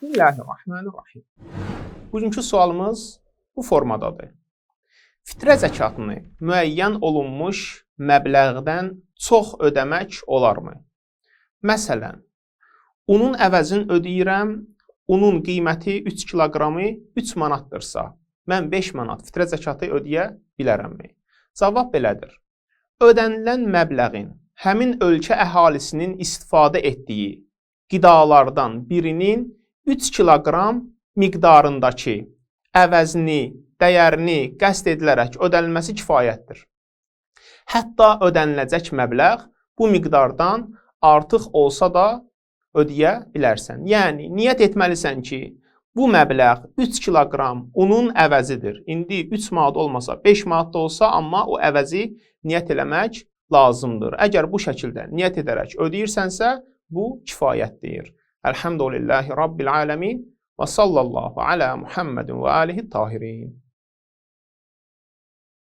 Bismillahirrahmanirrahim. Bugünkü sualımız bu formadadır. Fitrə zəkatını müəyyən olunmuş məbləğdən çox ödəmək olarmı? Məsələn, unun əvəzini ödəyirəm, unun qiyməti 3 kiloqramı 3 manatdırsa, mən 5 manat fitrə zəkatı ödəyə bilərəmmi? Cavab belədir. Ödənilən məbləğin həmin ölkə əhalisinin istifadə etdiyi qidalardan birinin 3 kiloqram miqdarındakı əvəzini, dəyərini qəsd edilərək ödənilməsi kifayətdir. Hətta ödəniləcək məbləğ bu miqdardan artıq olsa da ödəyə bilərsən. Yəni niyyət etməlisən ki, bu məbləğ 3 kiloqram unun əvəzidir. İndi 3 manat olmasa, 5 manat da olsa, amma o əvəzi niyyət eləmək lazımdır. Əgər bu şəkildə niyyət edərək ödəyirsənsə, bu kifayətdir. Elhamdülillahi Rabbil aləmin və sallallahu alə Muhammedin və alihi tahirin.